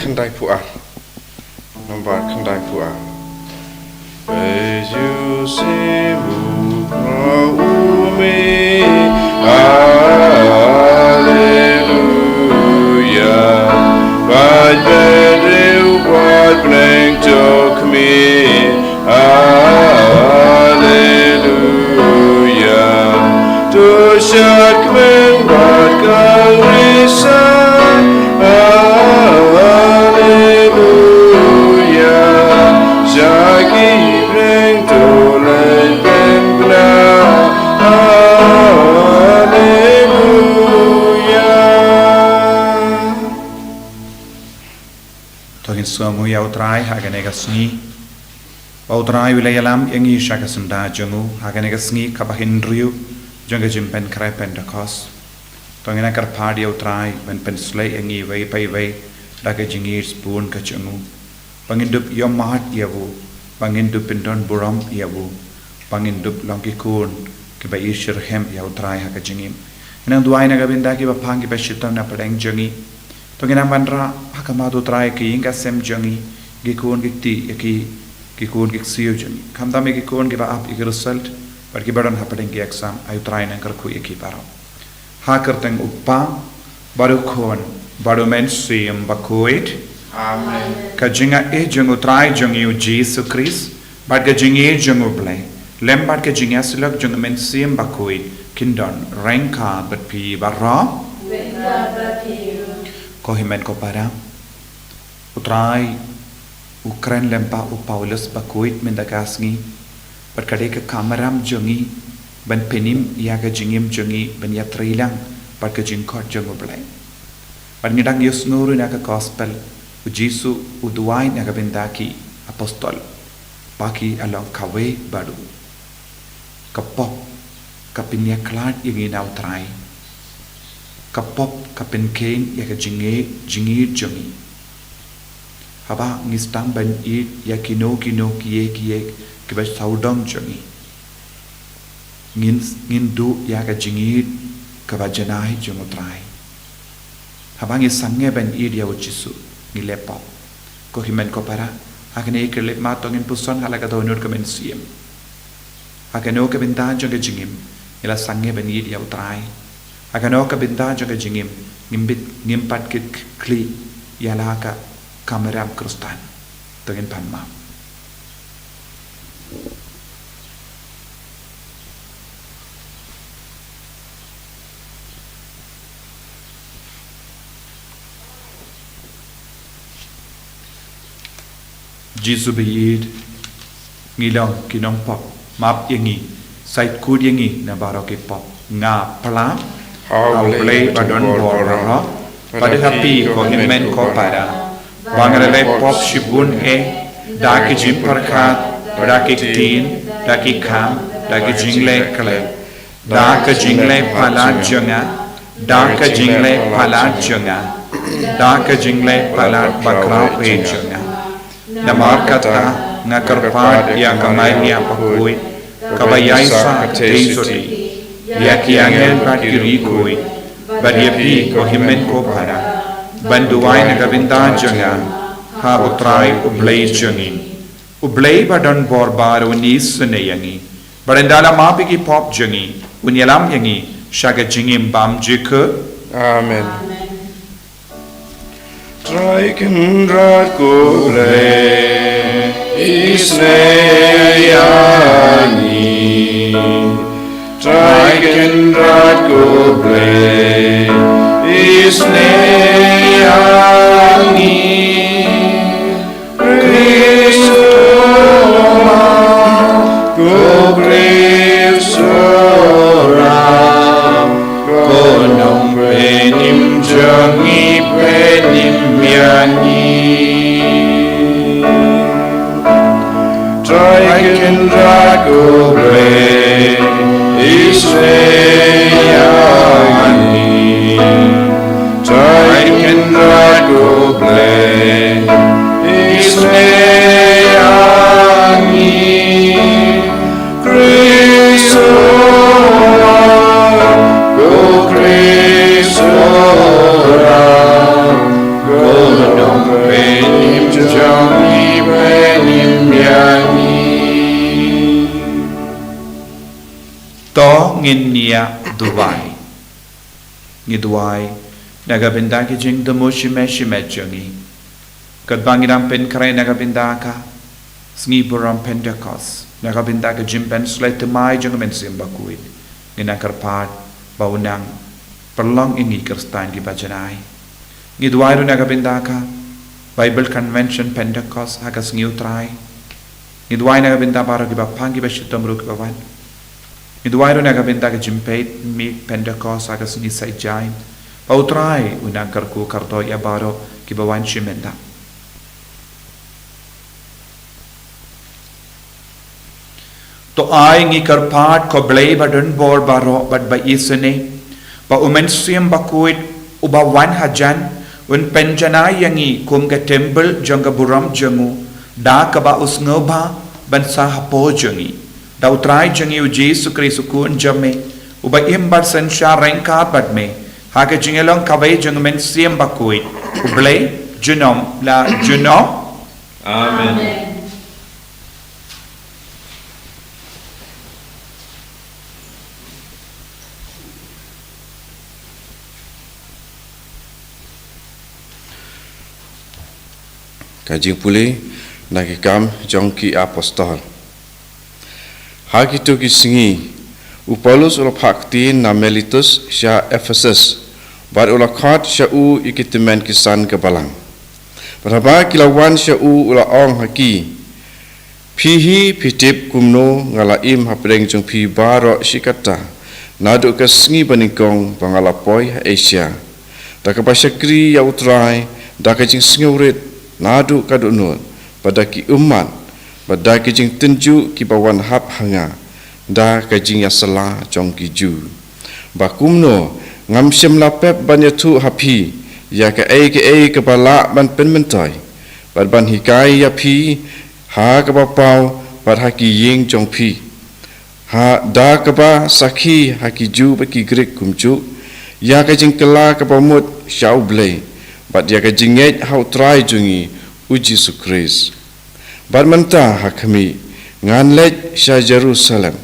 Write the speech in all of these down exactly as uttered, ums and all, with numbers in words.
Khyndai phew ar. Nambar khyndai phew ar. Peit, ïohsngew u khraw u mih. Alleluia. Peit, peit, riew, peit, bneng, to khmih. Alleluia. To shad kmen bad kawei sa. Alleluia. Sha ki bneng to leit bneng bna. Alleluia. To ngin sngewbha ïa U Trai ha kane ka sngi. Ba U Trai u la ïalam ïa ngi sha ka syndah jong u ha kane ka sngi kaba hynriew jong ka jingpynkhreh Pentekost. To ngin ïa kyrpad ïa U Trai ban pynshlei ïa ngi iwei pa iwei da ka jingïeit sbun ka jong u. Ba ngin dup ïohmad ïa u, ba ngin dup pyndon burom ïa u, ba ngin dup long ki khun kiba ïeit shitrhem ïa U Trai ha ka jingim. Ngin nang duwai na ka bynta kiba pang kiba shitom na pdeng jong ngi. To ngin nang wanrah ha khmat U Trai ki ïing ki sem jong ngi, ki khun ki kti ïa ki, ki khun ki ksiew jong ngi. Khamtam ïa ki khun kiba ap ïa ki result bad kiba don hapdeng ki exam, ai U Trai nang kyrkhu ïa ki baroh. Ha ka kyrteng U Kpa bad U Khun bad U Mynsiem Bakhuid. Amen. Ka jingaiei jong U Trai jong ngi U Jisu Khrist bad ka jingïeit jong U Blei lem bad ka jingïasyllok jong U Mynsiem Bakhuid kin don ryngkat bad phi baroh. Ryngkat bad phi. Ko hynmen ko para, U Trai u kren lem bad u Paulus bakhuid mynta ka sngi bad ka dei ka kamram jong ngi ban pynim ïa ka jingim jong ngi ban ïatrei lang bad ka jingkhot jong U Blei. Bad ngi dang ïohsngew ruh na ka gospel, U Jisu u duwai na ka bynta ki apostol ba ki long kawei bad u. Ka pop ka pynïakhlad ïa ngi na U Trai. Ka pop ka pynkheiñ ïa ka jingïeit, jingïeit jong ngi. Haba ngi sdang ban ïeit ïa kino kino kiei kiei kiba sawdong jong ngi, ngin, ngin duh ïa ka jingïeit kaba janai jong U Trai. Haba ngi sangeh ban ïeit ïa U Jisu, ngi leh pop. Ko hynmen ko para, ha kane ka leit ma to ngin puson ha la ka dohnud ka mynsiem. Ha kano ka bynta jong ka jingim ngi la sangeh ban ïeit ïa U Trai? Ha kano ka bynta jong ka jingim ngim bit, ngim pat kit khlieh ïa la ka kamram Khristan? To ngin pan ma. Jisu ba ïeit, ngi long ki nongpop, map ïa ngi, sait kut ïa ngi na baroh ki pop. Nga pynlap ha U Blei ba don bor baroh, bad ha phi ko hynmen ko para, ba nga la leh pop shibun eh, da ki jingpyrkhat, da ki ktien, da ki kam, da ki jingleh khlem. Da ka jingleh palat jong nga, da ka jingleh palat jong nga, da ka jingleh palat bakhraw eh jong nga. Namar kata nga kyrpad ïa ka Maria bakhuid, kaba ïaisah ka dei sotti, ïa ki angel bad ki riewkhuid, bad ïa phi ko hynmen ko para, ban duwai na ka bynta jong nga ha U Trai U Blei jong ngi. U Blei ba don bor baroh un isynei ïa ngi, bad ynda la map ïa ki pop jong ngi, un ïalam ïa ngi sha ka jingim bymjukut. Amen. Trai Kynrad ko Blei, isynei ïa ngi. Trai Kynrad ko Blei, isynei ïa ngi. Khrist, ko Khrist, ko Nongpynim jong ngi, pynim ïa ngi. Trai Kynrad ko Blei, isynei ïa ngi. Trai Kynrad ko Blei, isynei ïa ngi. Khrist, ko Khrist, ko Nongpynim Ngin ïa duwai. Ngi duwai na ka bynta ki jingthmu shimet shimet jong ngi, katba ngi dang pynkhreh na ka bynta ka sngi burom Pentekost, na ka bynta ka jingpynsleh thymmai jong ka Mynsiem Bakhuid. Ngi nang kyrpad ba u nang pynlong ïa ngi Khristan kiba janai. Ngi duwai ruh na ka bynta ka Bible Convention Pentecost ha ka sngi U Trai. Ngi duwai na ka bynta baroh kiba pang, kiba shitom ruh kiba wan. Ngi duwai ruh na ka bynta ka jingpeit miet Pentecost ha ka sngi Saitjaiñ, ba U Trai u nang kyrkhu kyrdoh ïa baroh kiba wan shim mynta. To ai ngi kyrpad, ko Blei ba don bor baroh bad ba isynei, ba u Mynsiem Bakhuid uba wan hajan un pynjanai ïa ngi kum ka templ jong ka burom jong u, da kaba u sngewbha ban sah hapoh jong ngi da U Trai jong ngi U Jisu Khrist U Khun jong me, uba im bad synshar ryngkat bad me ha ka jingïalong kawei jong u Mynsiem Bakhuid, U Blei junom la junom. Amen. Ka jingpule na ki Kam jong ki Apostol. Ha kito ki sngi, u Paulus u la phah ktien na Miletus sha Ephesus, bad u la khot sha u ïa ki tymmen ki san ka balang. Bad haba ki la wan sha u, u la ong ha ki, Phi hi phi tip kumno nga la im hapdeng jong phi baroh shi katta, naduh ka sngi banyngkong ba nga la poi ha Asia, da kaba shakri ïa U Trai da ka jingsngewrit naduh ka dohnud, bad da ki ummat, bad da ki jingtynjuh kiba wan hap ha nga, da ka jingïasylla jong ki Jiw. Ba kumno ngam shym la pep ban ïathuh ha phi ïa kaei kaei kaba lah ban pynmyntoi, bad ban hikai ïa phi ha kaba paw bad ha ki ïing jong phi, ha da kaba sakhi ha ki Jiw bad ki Grik kumjuh, ïa ka jingkylla kaba mut sha U Blei, bad ïa ka jingngeit ha U Trai jong ngi U Jisu Khrist. Bad mynta ha khmih, ngan leit sha Jerusalem,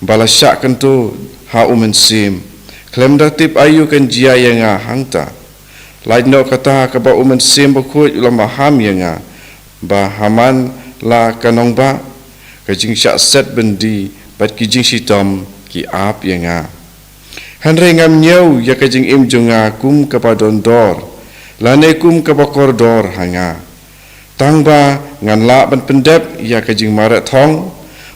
ba la shah kyntu ha U Mynsiem, khlem da tip aïu kan jia ïa nga hangta. Lait noh kata kaba U Mynsiem Bakhuid u la maham ïa nga, ba ha man la ka nongbah, ka jingshah set byndi bad ki jingshitom ki ap ïa nga. Hynrei ngam ñiew ïa ka jingim jong nga kum kaba don dor, lane kum kaba kordor ha nga. Tang ba ngan lah ban pyndep ïa ka jingmareh thong,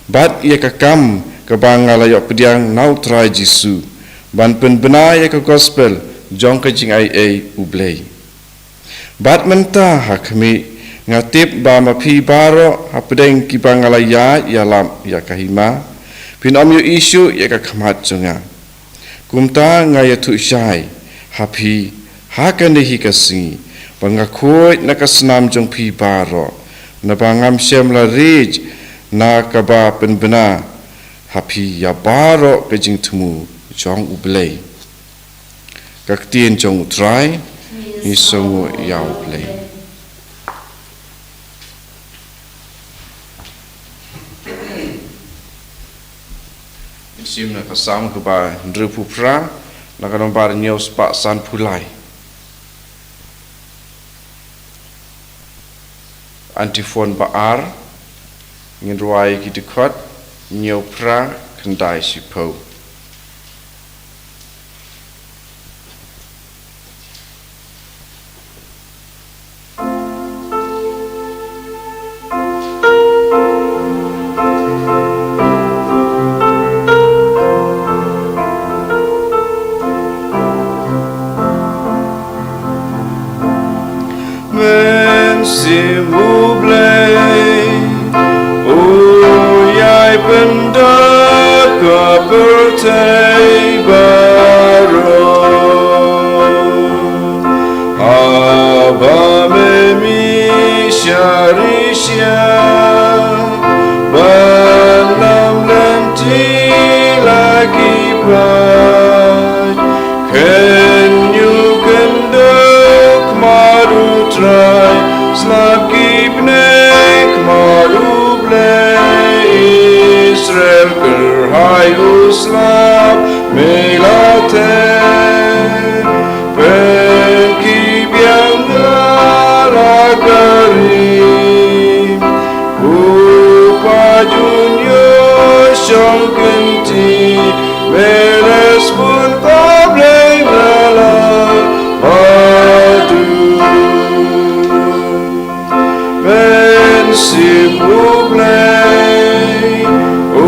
bad ïa ka kam kaba nga la ïoh pdiang na U Trai Jisu, ban pynbna ïa ka gospel jong ka jingaiei U Blei. Bad mynta ha khmih, nga tip ba ma phi baroh hapdeng kiba nga la ïaid ïalap ïa ka hima, phin ym ïohi shuh ïa ka khmat jong nga. Kumta nga ïathuh shai ha phi ha kane hi ka sngi, ba nga khuid na ka snam jong phi baroh, naba ngam shym la riej na kaba pynbna ha phi ïa baroh ka jingthmu jong U Blei. Ka ktien jong U Trai. Ngi sngewnguh ïa U Blei. Ngi sim na ka Salm kaba hynriewphew phra, na ka nombar hynñiew spah sanphew lai. Antiphon ba ar, ngin rwai ki dkhot, hynñiew phra, khyndai shiphew. Mynsiem U Blei, u ïai pyndonkam ka pyrthei baroh. Haba me mih sha rishia, ban lam lynti la ki paid, kynñiuh kynduh khmat U Trai, slap ki bneng khmat U Blei Israel, kyrhai Ai u slap me la theh, pynkhih biang nga la ka ri. U pa jun ïoh shong kynti, me la sbun ka Blei nga la patu. Mynsiem U Blei u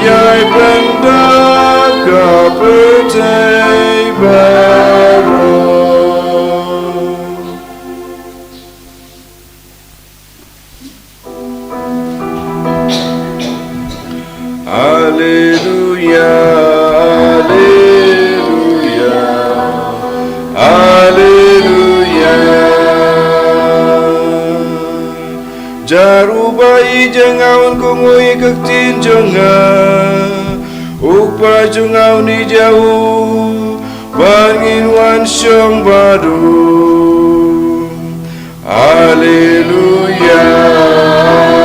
ïai pyndonkam ka pyrthei baroh. Haleluya, haleluya, haleluya. Jar uba ïeit ïa nga un kohnguh ïa ka ktien jong nga. U Kpa jong nga un ïeit ïa u, bad ngin wan shong bad u. Haleluya,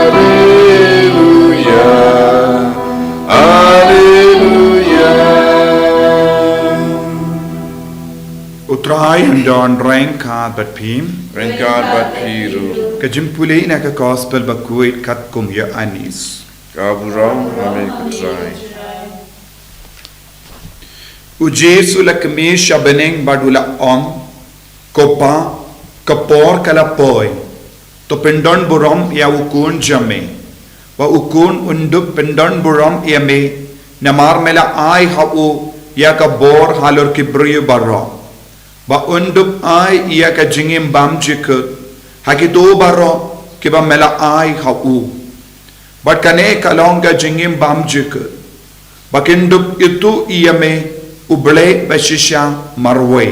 haleluya, haleluya. U Trai un don ryngkat bad phi. Ryngkat bad phi ruh. Ka jingpule na ka Gospel bakhuid katkum u Ïoannis. Ka burom ha me ko Trai. U Jisu u la kmie sha bneng bad u la ong, Ko Pa, ka por ka la poi. To pyndon burom ïa u Khun jong me. Ba u Khun un dup pyndon burom ïa me, namar me la ai ha u ïa ka bor halor ki briew baroh. Ba un dup ai ïa ka jingim bymjukut ha kito baroh kiba me la ai ha u. Bad kane ka long ka jingim bymjukut, ba kin dup ithuh ïa me, U Blei bashisha marwei,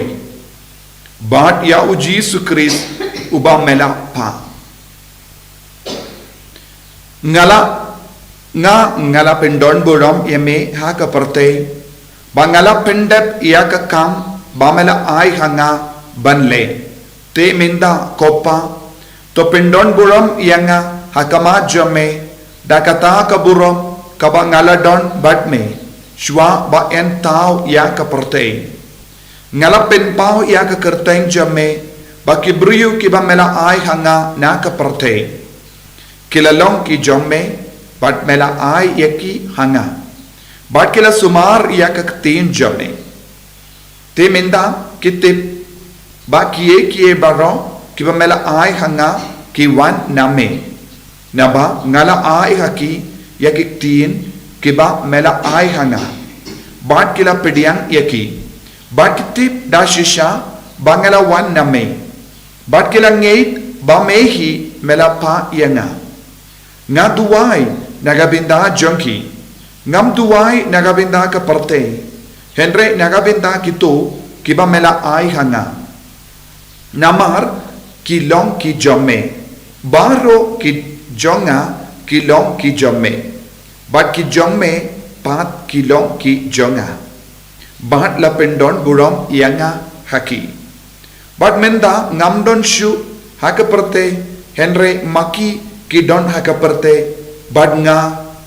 bad ïa U Jisu Khrist uba me la phah. Nga la, nga, nga la pyndon burom ïa me ha ka pyrthei, ba nga la pyndep ïa ka kam ba me la ai ha nga ban leh. Te mynta, Ko Pa, to pyndon burom ïa nga ha khmat jong me, da kata ka burom kaba nga la don bad me shuwa ba yn thaw ïa ka pyrthei. Nga la pynpaw ïa ka kyrteng jong me, ba ki briew kiba me la ai ha nga na ka pyrthei, ki la long ki jong me, bad me la ai ïa ki ha nga, bad ki la sumar ïa ka ktien jong me. Te mynta ki tip ba kiei kiei baroh kiba me la ai ha nga ki wan na me. Naba nga la ai ha ki ïa ki ktien kiba me la ai ha nga, bad ki la pdiang ïa ki, bad ki tip da shisha ba nga la wan na me, bad ki la ngeit ba me hi me la phah ïa nga. Nga duwai na ka bynta jong ki. Ngam duwai na ka bynta ka pyrthei, hynrei na ka bynta kito kiba me la ai ha nga. Namar ki long ki jong me. Baroh ki jong nga ki long ki jong me, bad ki jong me pat ki long ki jong nga, bad la pyndon burom ïa nga ha ki. Bad mynta ngam don shuh ha ka pyrthei, hynrei ma ki ki don ha ka pyrthei, bad nga,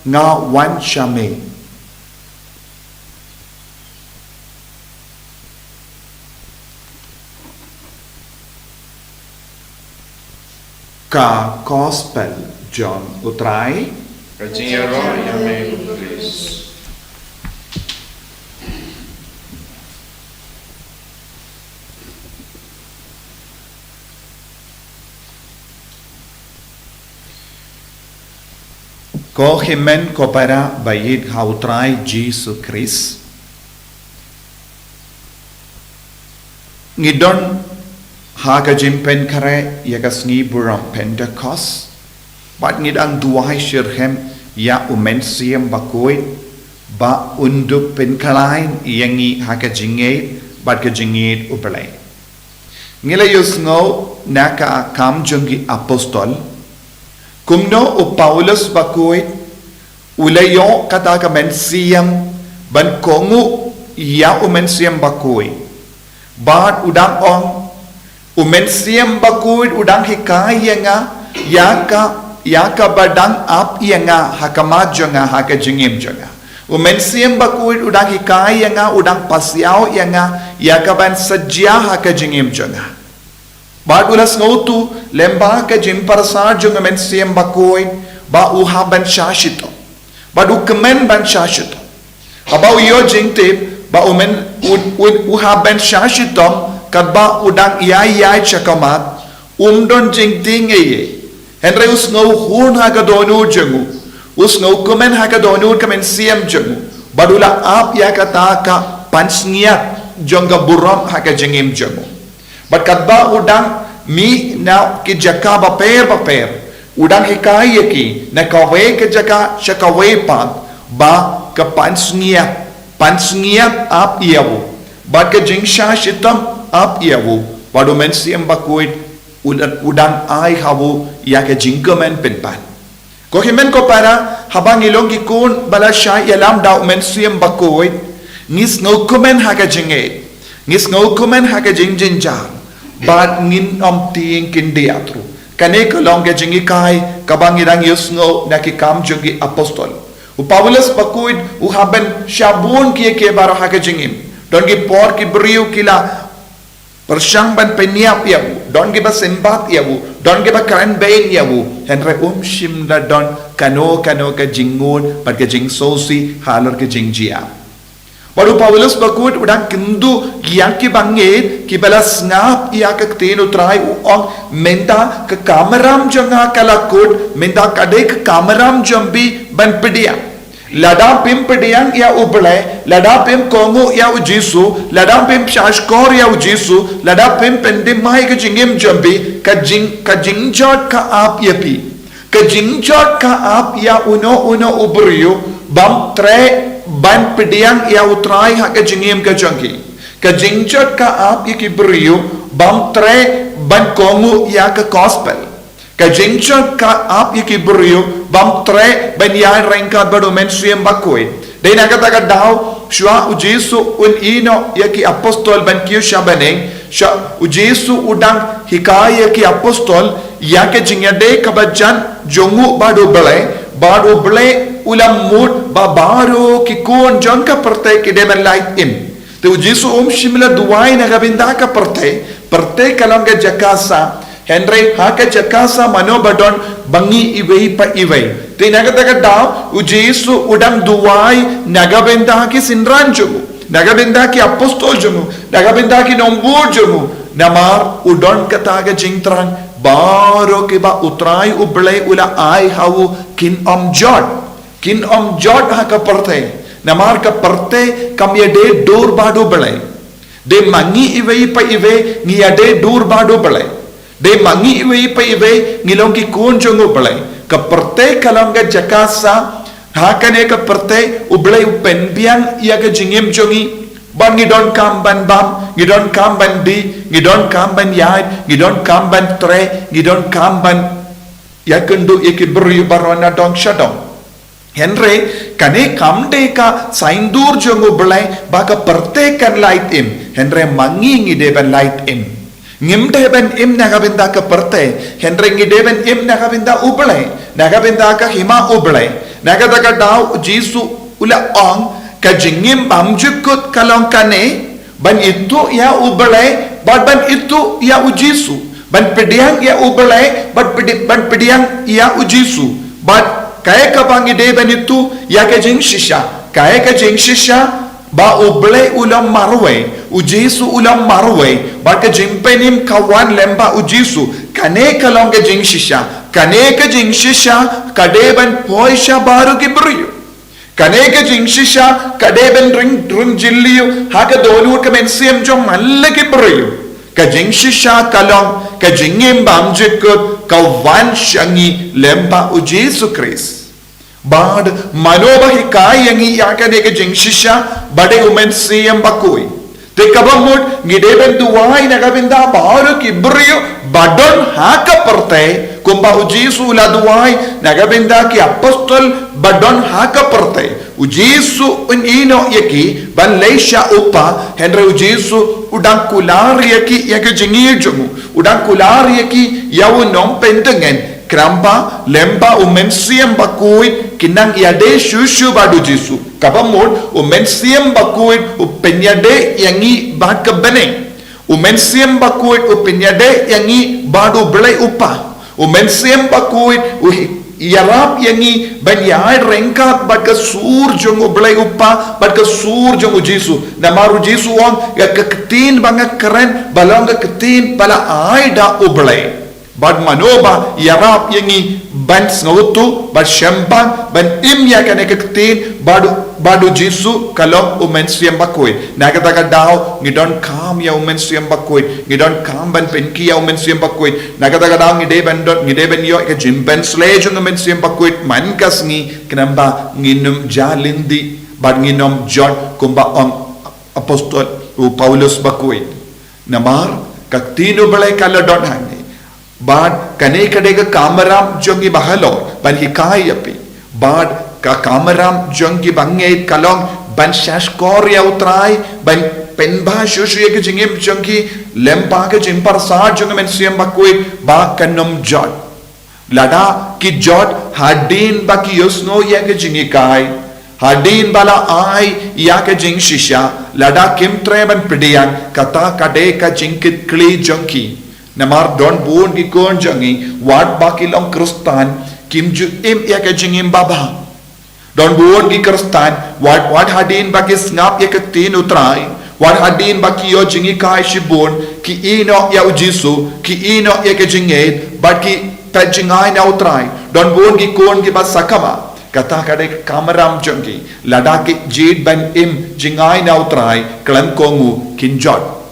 nga wan sha me. Ka Gospel jong U Trai. Ka jingïaroh ïa me, ko Khrist. Ko hynmen ko para ba ïeit ha U Trai Jisu Khrist. Ngi don ha ka jingpynkhreh ïa ka sngi burom Pentekost, bad ngi dang duwai shitrhem ïa U Mynsiem Bakhuid ba un dup pynkhlaiñ ïa ngi ha ka jingngeit bad ka jingïeit U Blei. Ngi la ïohsngew na ka Kam jong ki Apostol kumno u Paulus Bakhuid u la ïoh kata ka mynsiem ban kohnguh ïa U Mynsiem Bakhuid. Bad u dang ong, U Mynsiem Bakhuid u dang hikai ïa nga ïa ka, ïa kaba dang ap ïa nga ha khmat jong nga, ha ka jingim jong nga. U Mynsiem Bakhuid u dang hikai ïa nga, u dang pasiaw ïa nga, ïa kaban sa jia ha ka jingim jong nga. Bad u la sngewthuh lyngba ka jingpyrshah jong u Mynsiem Bakhuid, ba u hap ban shah shitom. Bad u kmen ban shah shitom. Haba u ïoh jingtip, ba u men, u, u, u hap ban shah shitom, katba u dang ïai ïaid sha khmat, um don jingtieng ei ei. Hynrei u sngewhun ha ka dohnud jong u. U sngewkmen ha ka dohnud ka mynsiem jong u. Bad u la ap ïa kata ka pansngiat jong ka burom ha ka jingim jong u. Bad katba u dang mih na ki jaka bapher bapher, u dang hikai ïa ki na kawei ka jaka sha kawei pat, ba ka pansngiat, pansngiat ap ïa u. Bad ka jingshah shitom ap ïa u. Bad u Mynsiem Bakhuid u, u dang ai ha u ïa ka jingkmen pynban. Ko hynmen ko para, haba ngi long ki khun ba la shah ïalam da u Mynsiem Bakhuid, ngi sngewkmen ha ka jingngeit, ngi sngewkmen ha ka jingjynjar, bad ngin ym tieng khyndiat ruh. Kane ka long ka jinghikai kaba ngi dang ïohsngew na ki Kam jong ki Apostol. U Paulus Bakhuid u hap ban shah bun kiei kiei baroh ha ka jingim. Don ki por ki briew ki la pyrshang ban pynïap ïa u, don kiba symbat ïa u, don kiba kren bein ïa u, hynrei um shym la don kano kano ka jingngud bad ka jingsngewsih halor ka jingjia. Bad u Paulus Bakhuid u dang kynduh ïa kiba ngeit, kiba la sngap ïa ka ktien u Trai, u ong, mynta ka kamram jong nga ka la kut, mynta ka dei ka kamram jong phi ban pdiang. Lada phim pdiang ïa U Blei, lada phim kohnguh ïa U Jisu, lada phim shahshkor ïa U Jisu, lada phim pyndem ïa ka jingim jong phi, ka jing, ka jingjot ka ap ïa phi. Ka jingjot ka ap ïa uno uno u briew, bym treh ban pdiang ïa U Trai ha ka jingim ka jong ki. Ka jingjot ka ap ïa ki briew, bym treh ban kohnguh ïa ka gospel. Ka jingjot ka ap ïa ki briew, bym treh ban ïaid ryngkat bad u Mynsiem Bakhuid. Dei na kata ka daw, shuwa U Jisu un ïehnoh ïa ki Apostol ban kiew sha bneng, shuwa U Jisu u dang hikai ïa ki Apostol ïa ka jingïadei kaba jan jong u bad U Blei, bad U Blei u la mut ba baroh ki khun jong ka pyrthei ki dei ban lait im. Te U Jisu um shym la duwai na ka bynta ka pyrthei, pyrthei ka long ka jaka sah, hynrei ha ka jaka sah mano ba don ba ngi iwei pa iwei. Te na kata ka daw, U Jisu u dang duwai na ka bynta ki synran jong u, na ka bynta ki Apostol jong u, na ka bynta ki nongbud jong u. Namar u don kata ka jingthrang, baroh kiba U Trai U Blei u la ai ha u kin ym jot. Kin ym jot ha ka pyrthei. Namar ka pyrthei kam ïadei dur bad U Blei. Dei ma ngi iwei pa iwei ngi ïadei dur bad U Blei. Dei ma ngi iwei pa iwei ngi long ki khun jong U Blei. Ka pyrthei ka long ka jaka sah, ha kane ka pyrthei U Blei u pynbiang ïa ka jingim jong ngi. Bad ngi donkam ban bam, ngi donkam ban die, ngi donkam ban ïaid, ngi donkam ban trei, ngi donkam ban ïakynduh ïa ki briew baroh na dong sha dong. Hynrei kane kam dei ka saiñdur jong U Blei ba ka pyrthei kan lait im, hynrei ma ngi ngi dei ban lait im. Ngim dei ban im na ka bynta ka pyrthei, hynrei ngi dei ban im na ka bynta U Blei, na ka bynta ka hima U Blei. Na kata ka daw U Jisu u la ong, ka jingim bymjukut ka long kane, ban ithuh ïa U Blei bad ban ithuh ïa U Jisu. Ban pdiang ïa U Blei bad pdi-, ban pdiang ïa U Jisu. Bad kaei kaba ngi dei ban ithuh? Ïa ka jingshisha. Kaei ka jingshisha? Ba U Blei u long marwei, U Jisu u long marwei, bad ka jingpynim ka wan lyngba U Jisu. Kane ka long ka jingshisha. Kane ka jingshisha ka dei ban poi sha baroh ki briew. Kane ka jingshisha ka dei ban rung, rung jylliew ha ka dohnud ka mynsiem jong man la ki briew. Ka jingshisha ka long ka jingim bymjukut ka wan sha ngi lyngba U Jisu Khrist. Bad mano ba hikai ïa ngi ïa kane ka jingshisha? Ba dei U Mynsiem Bakhuid. Te kaba mut ngi dei ban duwai na ka bynta baroh ki briew ba don ha ka pyrthei, kumba U Jisu u la duwai na ka bynta ki Apostol ba don ha ka pyrthei. U Jisu un ïehnoh ïa ki ban leit sha U Kpa, hynrei U Jisu u dang kular ïa ki ïa ka jingïeit jong u, u dang kular ïa ki ïa u nongpyndengngeit. Khnang ba lyngba U Mynsiem Bakhuid kin nang ïadei shuh shuh bad U Jisu. Kaba mut, u Mynsiem Bakhuid u pynïadei ïa ngi bad ka bneng. U Mynsiem Bakhuid u pynïadei ïa ngi bad u Blei u Kpa. U Mynsiem Bakhuid u hi-, ïarap ïa ngi ban ïai ryngkat bad ka sur jong u Blei u Kpa, bad ka sur jong u Jisu. Namar u Jisu u ong, ïa ka ktien ba nga kren, ba long ka ktien ba la ai da u Blei. Bad mano ba ïarap ïa ngi ban sngewthuh, ban shemphang, ban im ïa kane ka ktien, bad, bad u Jisu ka long u Mynsiem Bakhuid. Na kata ka daw, ngi donkam ïa u Mynsiem Bakhuid, ngi donkam ban pynkhih ïa u Mynsiem Bakhuid. Na kata ka daw, ngi dei ban don, ngi dei ban ïoh ka jingpynsleh jong u Mynsiem Bakhuid man ka sngi, khnang ba ngin ym jah lynti, bad ngin ym jot kumba ong apostol u Paulus bakhuid. Namar, ka ktien u Blei ka la don hangne. Bad kane ka dei ka kamram jong ngi bahalor, ban hikai ïa phi. Bad ka kamram jong ngi bangeit ka long ban shahshkor ïa u Trai, ban pynbha shuh shuh ïa ka jingim jong ngi, lyngba ka jingpyrsad jong u Mynsiem Bakhuid, ba kan ym jot. Lada ki jot hadien ba ki ïohsngew ïa ka jinghikai, hadien ba la ai ïa ka jingshisha, lada kim treh ban pdiang, kata ka dei ka jingkitkhlieh jong ki. Namar don bun ki khun jong ngi, wat ba ki long Khristan, kim ju im ïa ka jingim babha. Don bun ki Khristan, wat, wat hadien ba ki sngap ïa ka ktien u Trai, wat hadien ba ki ïoh jinghikai shibun, ki ïehnoh ïa u Jisu, ki ïehnoh ïa ka jingngeit, bad ki phet jngai na u Trai. Don bun ki khun kiba sakma, kata ka dei ka kamram jong ki, lada ki jied ban im jngai na u Trai, khlem kohnguh kin jot.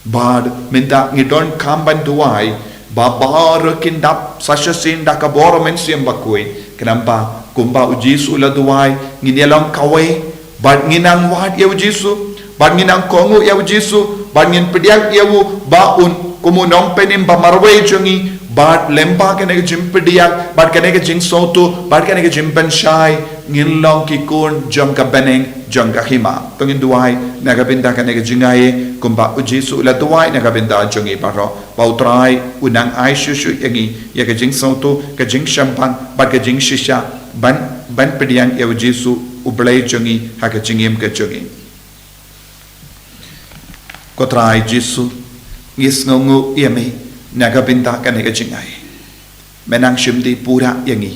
Bad mynta ngi donkam ban duwai, ba baroh kin dap sa shisien da ka bor u Mynsiem Bakhuid, khnang ba kumba u Jisu u la duwai, ngin ïa long kawei, bad ngin nang wad ïa u Jisu, bad ngin nang kohnguh ïa u Jisu, bad ngin pdiang ïa u ba un kum u nongpynim ba marwei jong ngi, bad lyngba kane ka jingpdiang, bad kane ka jingsngewthuh, bad kane ka jingpynshai, ngin long ki khun jong ka bneng jong ka hima. To ngin duwai na ka bynta kane ka jingaiei, kumba u Jisu u la duwai na ka bynta jong ngi baroh. Ba u Trai un nang ai shuh shuh ïa ngi ïa ka jingsngewthuh, ka jingshemphang, bad ka jingshisha ban, ban pdiang ïa u Jisu u Blei jong ngi ha ka jingim ka jong ngi. Ko Trai Jisu, ngi sngewnguh ïa me na ka bynta kane ka jingaiei. Me nang shim dih pura ïa ngi.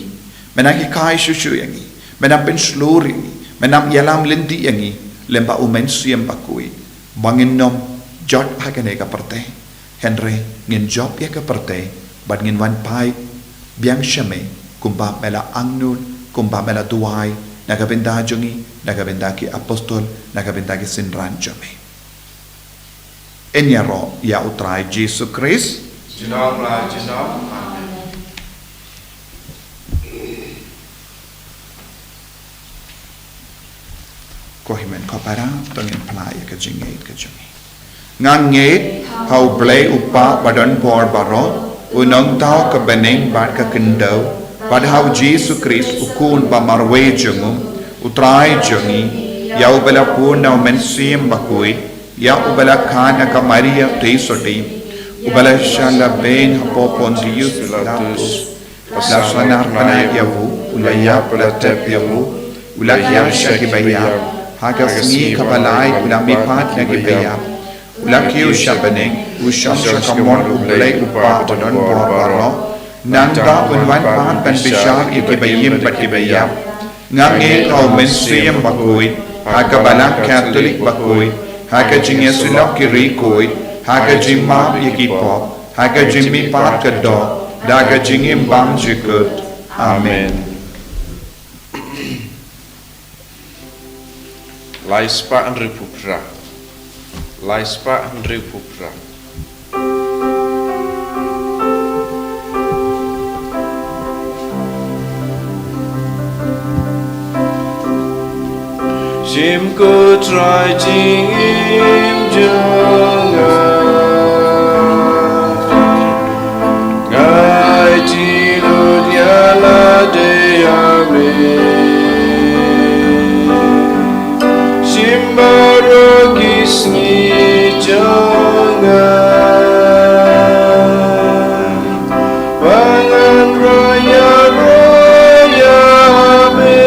Me nang hikai shuh shuh ïa ngi. Me nang pynshlur ïa ngi. Me nang ïalam lynti ïa ngi lyngba u Mynsiem Bakhuid, ba ngin ym jot ha kane ka pyrthei, hynrei ngin jop ïa ka pyrthei, bad ngin wan phai biang sha me, kumba me la angnud, kumba me la duwai na ka bynta jong ngi, na ka bynta ki apostol, na ka bynta ki synran jong me. Yn ïaroh ïa u Trai Jisu Khrist. Junom la junom. Amen. Ko hynmen ko para, to ngin phla ïa ka jingngeit ka jong ngi. Nga ngeit ha u Blei u Kpa badonbor baroh, u nongthaw ka bneng bad ka khyndew, bad ha u Jisu Khrist u Khun ba marwei jong u, u Trai jong ngi, ïa uba la bun na u Mynsiem Bakhuid, ïa uba la kha na ka Maria Theisotti, uba la shah la beiñ hapoh Pontius Pilatus, la sahnarphna ïa u, u la ïap, la tep ïa u, u la hiar sha kiba ïap, ha ka sngi kaba lai u la mihpat na kiba ïap, u la kiew sha bneng, u shong sha kamon u Blei u Kpa badonbor baroh, nangta un wan pat ban bishar ïa kiba im bad kiba ïap. Nga ngeit ha u Mynsiem Bakhuid, ha ka Balang Katholik bakhuid, ha ka jingïasyllok ki riewkhuid, ha ka jingmap ïa ki pop, ha ka jingmihpat ka doh, da ka jingim bymjukut. Amen. Lai spah hynriewphew phra. Lai spah hynriewphew phra. Shim ko Trai jingim jong nga. Nga ai jinglut ïa lade ïa me. Shim baroh ki sngi jong nga. Ba ngan ïaroh ïa me.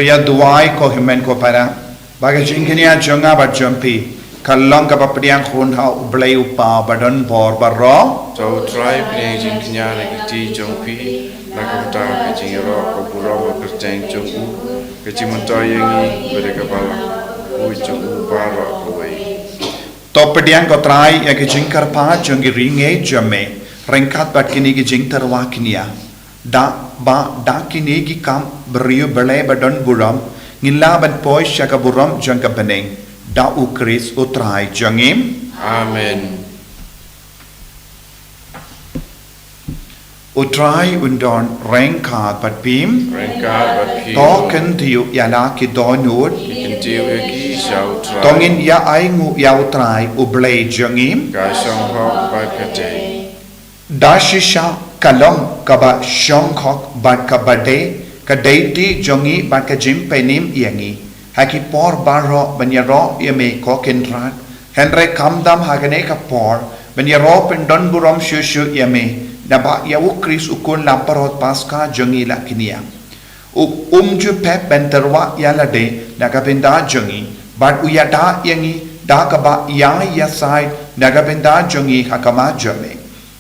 Ïa duwai ko hynmen ko para, ba ka jingkñia jong nga bad jong phi ka long kaba pdiang khun ha U Blei U Kpa ba don bor baroh. To U Trai pdiang jingkñia na ka kti jong phi, na ka bynta ka jingïaroh ka burom ka kyrteng jong u, ka jingmyntoi ïa ngi bad ka balang u jong u baroh kawei. To pdiang ko Trai ïa ka jingkyrpad jong ki ri ngeit jong me ryngkat bad kine ki jingtyrwa kñia. Da ba da kine ki kam briew Blei ba don burom, ngin lah ban poi sha ka burom jong ka bneng, da U Khrist U Trai jong ngi. Amen. U Trai un don ryngkat bad phi. Ryngkat bad phi. To kyntiew ïa la ki dohnud. Ngi kyntiew ïa ki sha U Trai. To ngin ïa ainguh ïa U Trai U Blei jong ngi. Ka shong hok bad ka dei. Da shisha ka long kaba shong hok bad kaba dei, ka dei ti jong ngi bad ka jingpynim ïa ngi ha ki por baroh ban ïaroh ïa me ko Kynrad. Hynrei khamtam ha kane ka por ban ïaroh pyndon burom shuh shuh ïa me, naba ïa U Khrist U Khun Langbrot Paskha jong ngi la kñia. U um ju pep ban tyrwa ïa lade na ka bynta jong ngi, bad u ïada ïa ngi da kaba ïai ïasaid na ka bynta jong ngi ha khmat jong me.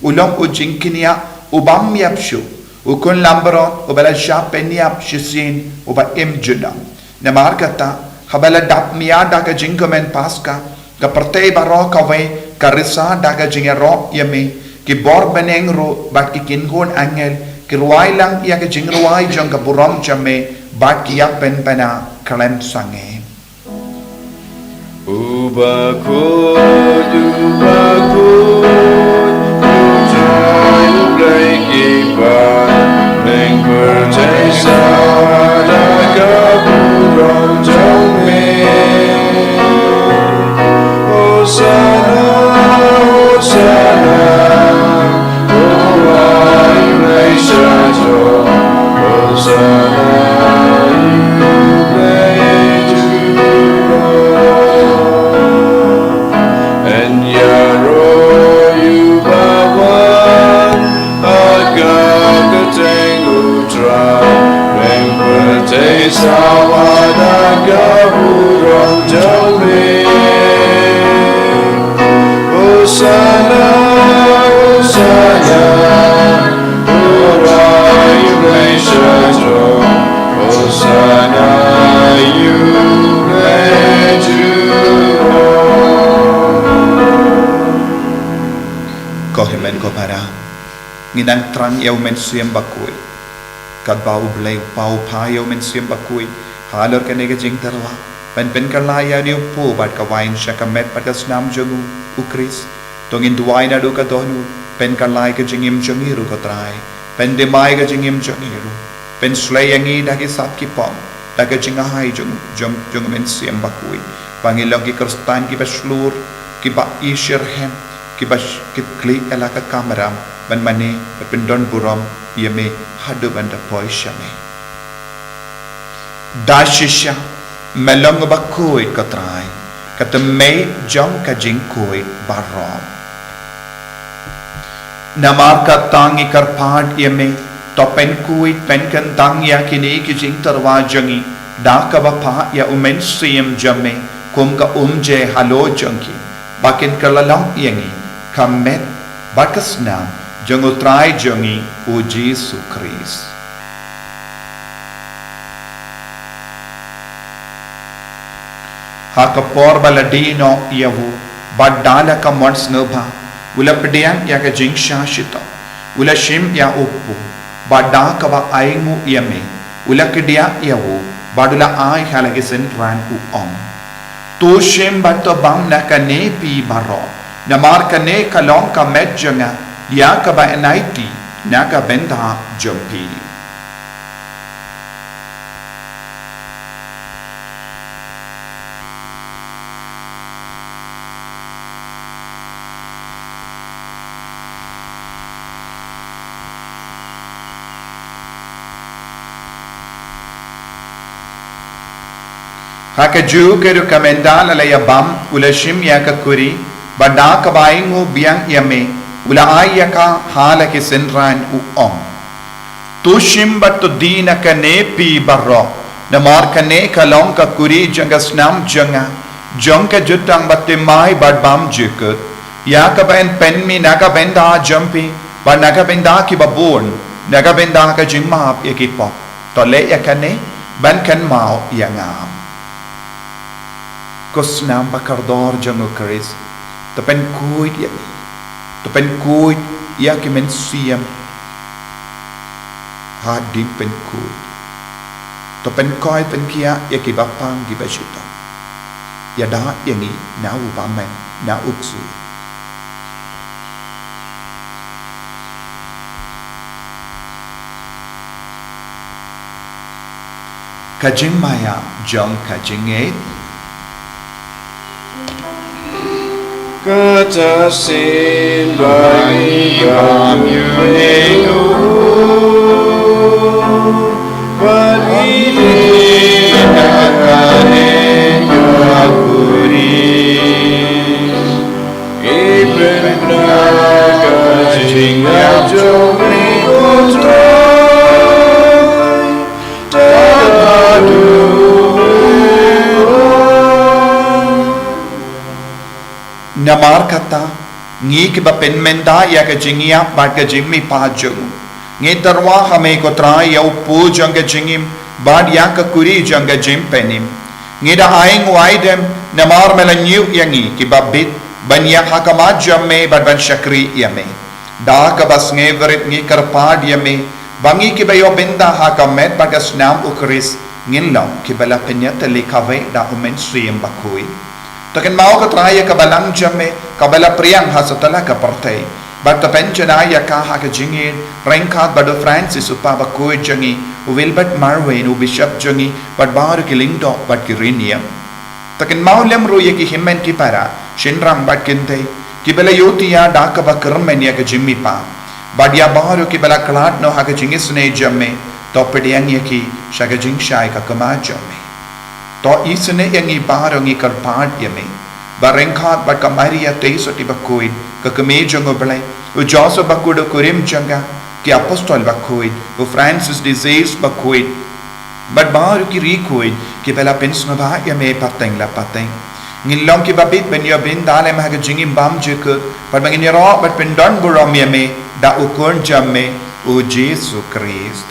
U long u jingkñia u bym ïap shuh, U Khun Langbrot uba la shah pynïap shisien, uba im junom. Namar kata, haba la dap mia da ka jingkmen Paskha, ka pyrthei baroh kawei ka risa da ka jingïaroh ïa me, ki bor bneng ruh bad ki kynhun angel ki rwai lang ïa ka jingrwai jong ka burom jong me, bad ki ïa pynpaw khlem sangeh. U bakhuid, u bakhuid, u Trai U Blei ki paidbah, pyrthei sa da ka burom jong me. Hosanna, Hosanna, O ai U Blei Shaddai, Hosanna ïa U Blei Jubor. Yn ïaroh ïa u ba wan ha ka kyrteng U Trai, pyrthei sa da ka burom jong me. Hosanna, Hosanna, O ai U Blei Shaddai, Hosanna ïa U Blei Jubor. Ko hynmen ko para, ngin nang thrang ïa U Mynsiem Bakhuid. Katba U Blei U Kpa u phah ïa U Mynsiem Bakhuid halor kane ka jingtyrwa, ban pynkylla ïa une u kpu bad ka wain sha ka met bad ka snam jong u, U Khrist, to ngin duwai naduh ka dohnud: Pynkylla ïa ka jingim jong ngi ruh ko Trai. Pyndima ïa ka jingim jong ngi ruh. Pynshlei ïa ngi da ki sap ki pop, da ka jingai jong, jong, jong U Mynsiem Bakhuid, ba ngin long ki Khristan kiba shlur, kiba ishitrhem, kiba sh-, ki khlieh ïa la ka kamram ban mane bad pyndon burom ïa me haduh ban da poi sha me. Da shisha me long u bakhuid ko Trai, ka tymmen jong ka jingkhuid baroh. Namar kata ngi kyrpad ïa me, to pynkhuid pynkyntang ïa kine ki jingtyrwa jong ngi da kaba phah ïa U Mynsiem jong me kum ka umjai halor jong ki, ba kin kylla long ïa ngi ka met bad ka snam jong U Trai jong ngi U Jisu Khrist. Ha ka por ba la die noh ïa u, bad da la ka mon sngewbha, u la pdiang ïa ka jingshah shitom, u la shim ïa u kpu, bad da kaba ainguh ïa me, u la kdiah ïa u, bad u la ai ha la ki synran, u ong: To shim bad to bam na kane phi baroh, namar kane ka long ka met jong nga, ïa kaba yn aiti na ka bynta jong phi. Ha kajuh ka ruh ka mynta la la ïa bam, u la shim ïa ka kuri, bad da kaba ainguh biang ïa me, u la ai ïa ka ha la ki synran, u ong: To shim bad to die na kane phi baroh, Namar kane ka long ka kuri jong ka snam jong nga, jong ka jutang ba thymmai bad bymjukut, ïa kaba yn pynmih na ka bynta jong phi bad na ka bynta kiba bun, na ka bynta ka jingmap ïa ki pop. To leh ïa kane ban kynmaw ïa nga. Ko snam ba kordor jong U Khrist, to pynkhuid ïa ngi, to pynkhuid ïa ki mynsiem hadien pynkhuid, to pynkhuid pynkhiah ïa kiba pang kiba shitom. Ïada ïa ngi na u bymman, na u ksuid. Ka jingmaïa jong ka jingngeit. Kata shisien ba ngi bam ïa u, ba ngi ïa ka kuri. Ngi pynbna ka jingïap jong me ko Trai, ta haduh. Namar kata, ngi kiba pynmynta ïa ka jingïap bad ka jingmihpat jong u, ngi tyrwa ha me ko Trai ïa u pud jong ka jingim bad ïa ka kuri jong ka jingpynim. Ngi da ai nguaidem namar me la ñiew ïa ngi kiba bit ban ïaid ha khmat jong me bad ban shakri ïa me. Da kaba sngewrit ngi kyrpad ïa me ba ngi kiba ïoh bynta ha ka met bad ka snam U Khrist ngin long kiba la pynïatylli kawei da U Mynsiem Bakhuid. To kynmaw ko Trai ïa ka balang jong me kaba la phriang ha satlak ka pyrthei, bad to pynjanai ïa ka ha ka jingïeit ryngkat bad u Francis u Papa bakhuid jong ngi, u Wilbert Marwein u Bishop jong ngi, bad baroh ki lyngdoh bad ki riewniam. To kynmaw lem ruh ïa ki hynmen ki para, shynrang bad kynthei, kiba la ïohthiah da kaba kyrmen ïa ka jingmihpat, bad ïa baroh kiba la khlad noh ha ka jingisynei jong me, to pdiang ïa ki sha ka jingshai ka khmat jong me. To isynei ïa ngi baroh, ngi kyrpad ïa me ba ryngkat bad ka Maria Theisotti bakhuid, ka Kmie jong U Blei, u Joseph bakhuid u kurim jong ka, ki Apostol bakhuid, u Francis de Sales bakhuid, bad baroh ki riewkhuid kiba la pynsngewbha ïa me pateng la pateng, ngin long kiba bit ban ïoh bynta lem ha ka jingim bymjukut, bad ba ngin ïaroh bad pyndonburom ïa me da u Khun jong me, u Jisu Khrist.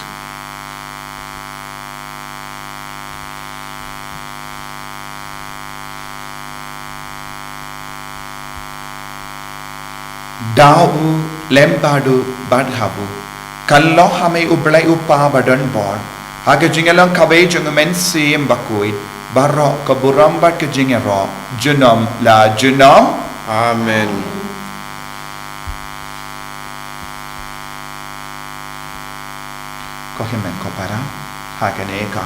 Da u lem bad u bad ha u, kan long ha me U Blei U Kpa badonbor, ha ka jingïalong kawei jong U Mynsiem Bakhuid, baroh ka burom bad ka jingïaroh junom la junom. Amen. Ko hynmen ko para, ha kane ka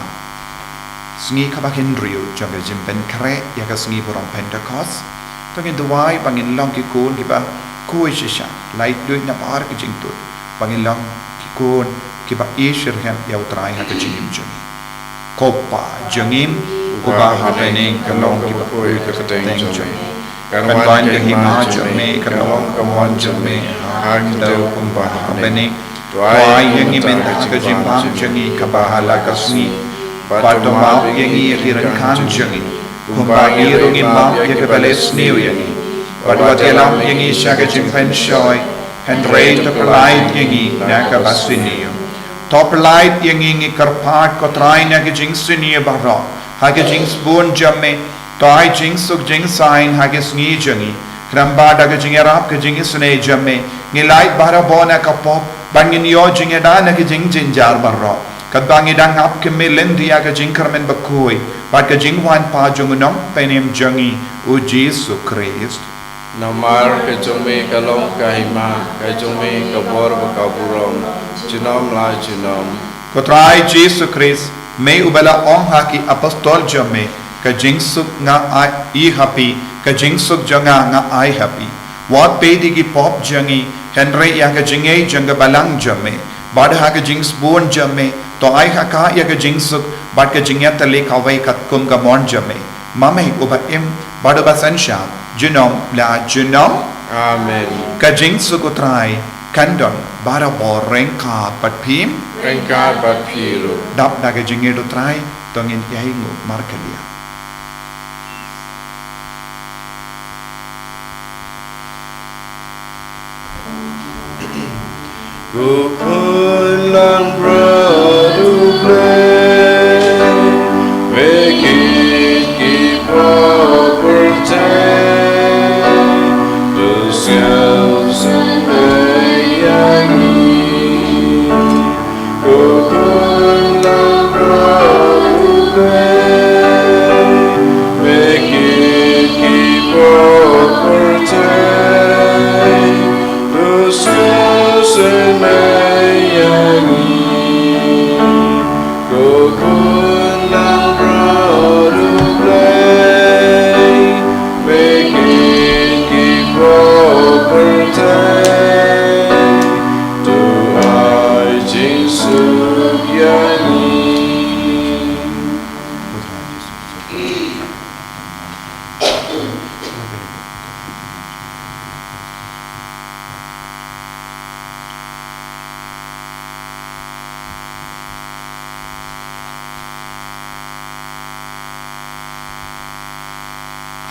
sngi kaba hynriew jong ka jingpynkhreh ïa ka sngi burom Pentekost, to ngin duwai ba ngin long ki khun kiba khuid shisha, laitluid na baroh ki jingthoh, ba ngin long ki khun kiba ïeit shitrhem ïa U Trai ha ka jingim jong ngi. Ko Pa jong ngi uba ha bneng, kan long kiba khuid ka kyrteng jong me. Kan wan ka hima jong me, kan long ka mon jong me ha ka kyrteng kumba ha bneng. To ai ïa ngi mynta ka jingbam jong ngi kaba ha la ka sngi. Bad to map ïa ngi ïa ki ryngkang jong ngi, kumba ngi ruh ngi map ïa kiba leh sniew ïa ngi. Bad wat ïalam ïa ngi sha ka jingpynshoi, hynrei to pyllait ïa ngi na kaba sniew. To pyllait ïa ngi, ngi kyrpad ko Trai, na ka jingsniew baroh ha ka jingsbun jong me. To ai jingsuk jingsaiñ ha ka sngi jong ngi, khnang ba da ka jingïarap ka jingisynei jong me, ngi lait barabor na ka pop, bad ngin ïoh jingïada na ka jingjynjar baroh, katba ngi dang ap kmie lynti ïa ka jingkyrmen bakhuid bad ka jingwan pat jong U Nongpynim jong ngi, U Jisu Khrist. Namar ka jong me ka long ka hima, ka jong me ka bor bad ka burom, junom la junom. Ko Trai Jisu Khrist, me uba la ong ha ki Apostol jong me, ka jingsuk nga ai ha phi, ka jingsuk jong nga nga ai ha phi. Wat peit ïa ki pop jong ngi, hynrei ïa ka jingngeit jong ka balang jong me. Bad ha ka jingsbun jong me, to ai ha ka ïa ka jingsuk bad ka jingïatylli kawei katkum ka mon jong me, ma me uba im bad uba synshar junom la junom. Amen. Ka jingsuk U Trai Kan don barabor ryngkat bad phi. Ryngkat bad phi ruh. Dap da ka jingïeit u Trai, to ngin ïainguh markylliang. Ko Khun langbrot U Blei, me kit ki pop pyrthei, to sngewsynei ïa ngi. Ko Khun langbrot U Blei, me kit ki pop pyrthei, to sngewsynei ïa ngi. Ko Khun langbrot U Blei, me kit ki pop pyrthei, to ai jingsuk ïa ngi.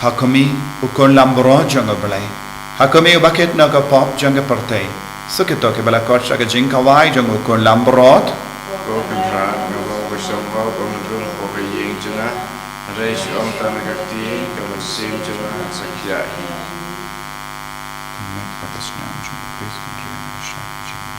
Ha khmih, U Khun langbrot jong U Blei. Ha khmih, uba kit noh ka pop jong ka pyrthei. Sa kito kiba la khot sha ka jingkhawai jong U Khun langbrot. Ko Kynrad, nga ong ba shong ba, ba mudrul ko ka ïing jong nga. Hynrei shu ong tang na ka ktien, ka mynsiem jong nga sa khia hi. Ka met bad ka snam jong U Khrist kan ri ha sha ka jingim.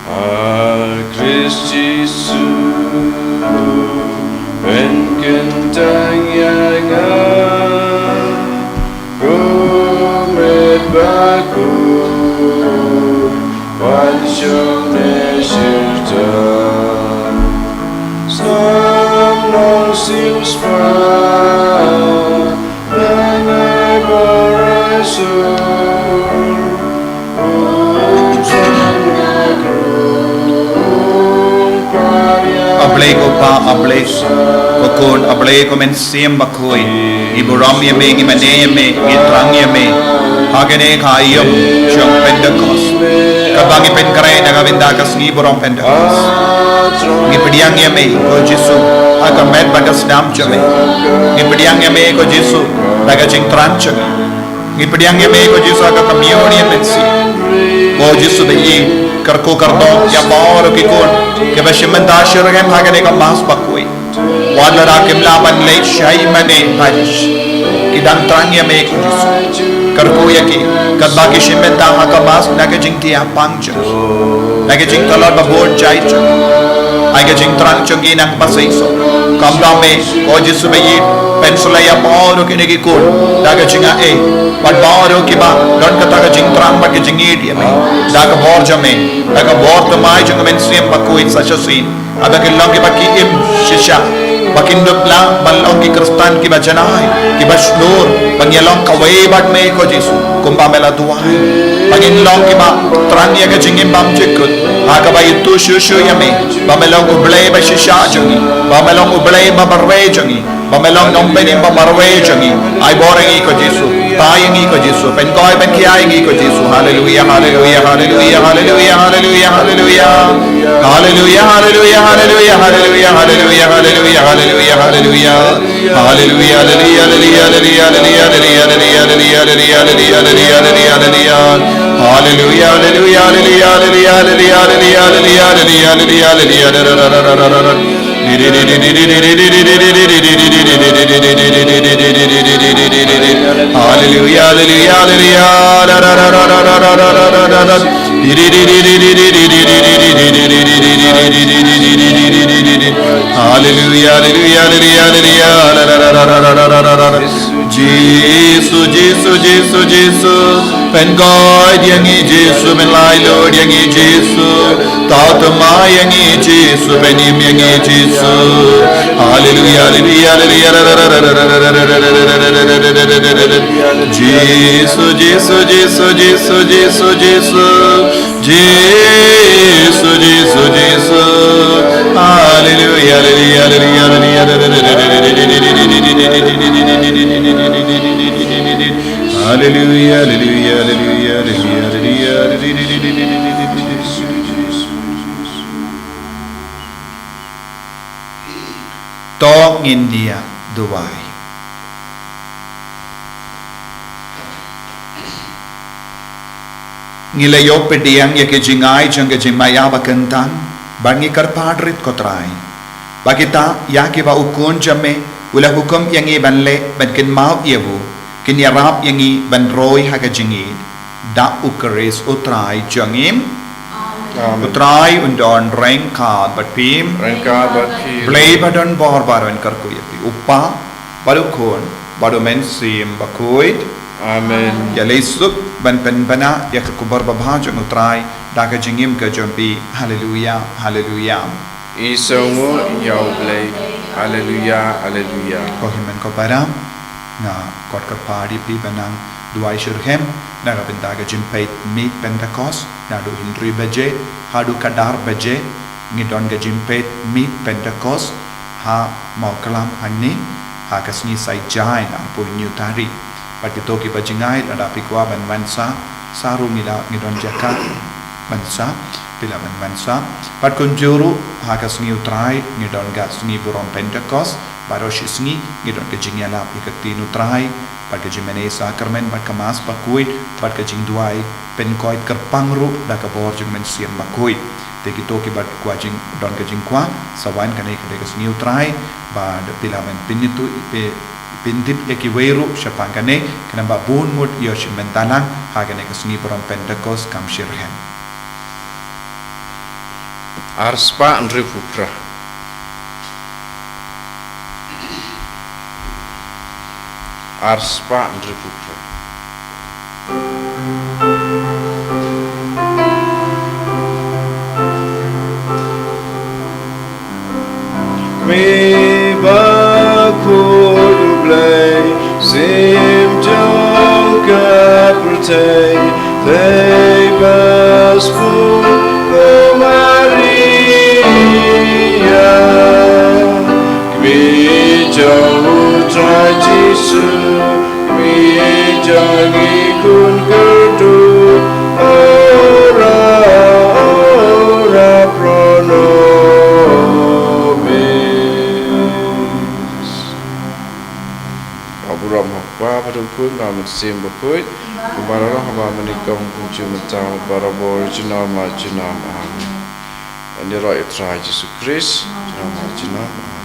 A Khrist Jisu, pynkyntang ïa nga, ko met bakhuid, wan shong ne shirta. Snam long siem spah, A Blei ko Pa, A Blei ko Khun, A Blei ko Mynsiem Bakhuid. Ngi burom ïa me, ngi mane ïa me, ngi thrang ïa me ha kane ka aïom jong Pentekost. Katba ngi pynkhreh na ka bynta ka sngi burom Pentekost, ngi pdiang ïa me ko Jisu ha ka met bad ka snam jong me. Ngi pdiang ïa me ko Jisu da ka jingthrang jong me. Ngi pdiang ïa me ko Jisu ha ka Komunion Mynsiem. Ko Jisu ba ïeit, kyrkhu kyrdoh ïa baroh ki khun kiba shim bynta shitrhem ha kane ka Mass bakhuid. Wat lada kim lah ban leit shai mane ha jish, ki dang thrang ïa me ko Jisu. Kyrkhu ïa ki katba ki shim bynta ha ka Mass na ka jingthiah pang jong ki, na ka jingtlot babun jait jong ki. Ai ka jingthrang jong ngi nang ba seisoh. Kumta me, ko Jisu ba ïeit, pynslem ïa baroh kine ki khun da ka jingaiei. Bad baroh kiba don kata ka jingthrang bad ka jingïeit ïa me, da ka bor jong me, da ka bor thymmai jong ka Mynsiem Bakhuid sa shisien, haba kin long kiba ki im shisha, ba kin dup lah ban long ki Khristan kiba janai, kiba shlur ban ïalong kawei bad me, ko Jisu, kumba me la duwai. Ba ngin long kiba thrang ïa ka jingim bymjukut, ha kaba ïathuh shuh shuh ïa me, ba me long U Blei ba shisha jong ngi, ba me long U Blei ba marwei jong ngi, ba me long Nongpynim ba marwei jong ngi. Ai bor ïa ngi, ko Jisu. Thaw ïa ngi, ko Jisu. Pynkoit pynkhia ïa ngi, ko Jisu. Haleluia, haleluia, haleluia, haleluia, haleluia, haleluia. Haleluia, haleluia, haleluia, haleluia, haleluia, haleluia, haleluia, haleluia. Haleluia, haleluia, haleluia, haleluia, haleluia, haleluia, haleluia, haleluia, haleluia, haleluia. Haleluia, haleluia, haleluia, haleluia, haleluia, haleluia, haleluia, haleluia, haleluia, haleluia. Haleluia, haleluia, haleluia. Haleluia, haleluia, haleluia, haleluia, haleluia. Jisu, Jisu, Jisu, Jisu. Pynkoit ïa ngi, Jisu, pynlait lut ïa ngi, Jisu. Thaw thymmai ïa ngi, Jisu, pynim ïa ngi, Jisu. Haleluia, haleluia, haleluia. Jisu, Jisu, Jisu, Jisu, Jisu, Jisu. Jisu, Jisu, Jisu. Haleluia, haleluia, haleluia, haleluia. Haleluia, haleluia, haleluia, haleluia, haleluia. To ngin ïa duwai. Ngi la ïoh pdiang ïa ki jingai jong ka jingmaïa ba kyntang, bad ngi kyrpad rit, ko Trai, ba kita ïa kiba u Khun jong me u la hukum ïa ngi ban leh, ban kynmaw ïa u, kin ïarap ïa ngi ban roi ha ka jingïeit. Da U Khrist U Trai jong ngi. Amen. U Trai un don ryngkat bad phi. Ryngkat bad phi. Blei ba don bor baroh un kyrkhu ïa phi, U Kpa, bad U Khun, bad U Mynsiem Bakhuid. Amen. Ïaleh suk ban pynbna ïa ka khubor babha jong U Trai da ka jingim ka jong phi. Haleluia, haleluia. Isynei ïa U Blei. Haleluia, haleluia. Ko hynmen ko para, nga kot kyrpad ïa phi ban nang duwai shitrhem na ka bynta ka jingpeit miet Pentekost, naduh hynriew baje haduh khatar baje. Ngi don ka jingpeit miet Pentekost ha Mawklam hangne, ha ka sngi Saitjaiñ, arphew hynñiew tarik. Bad kito kiba jngai, lada phi kwah ban wan sah, sah ruh ngi la, ngi don jaka ban sah, phi lah ban wan sah. Bad kumjuh ruh ha ka sngi U Trai ngi don ka sngi burom Pentekost, baroh shi sngi ngi don ka jingïalap ïa ka ktien U Trai, bad ka jingmane sakramen, bad ka Mass bakhuid, bad ka jingduwai pynkoit kyrpang ruh da ka bor jong U Mynsiem Bakhuid. Te kito kiba kwah jing, don ka jingkwah, sa wan, kane ka dei ka sngi U Trai, bad phi lah ban pynithuh, phi, pyntip ïa kiwei ruh shaphang kane, khnang ba bun ngut ïoh shim bynta lang ha kane ka sngi burom Pentekost kam shitrhem. Arspah hynriewphew phra. Arspah hynriewphew phra. Kmie bakhuid U Blei, Syiem jong ka pyrthei, Blei ba sbun, ko Maria. Kmie jong U Trai Jisu, kmie jong ngi khun kyrduh, ora, ora pro nobis. Ka burom ha U Kpa bad U Khun bad U Mynsiem Bakhuid, kumba la long ha ba mynnyngkong, kumjuh mynta, barabor, junom la junom. Amen. Ban ïaroh ïa U Trai Jisu Khrist. Junom la junom. Amen.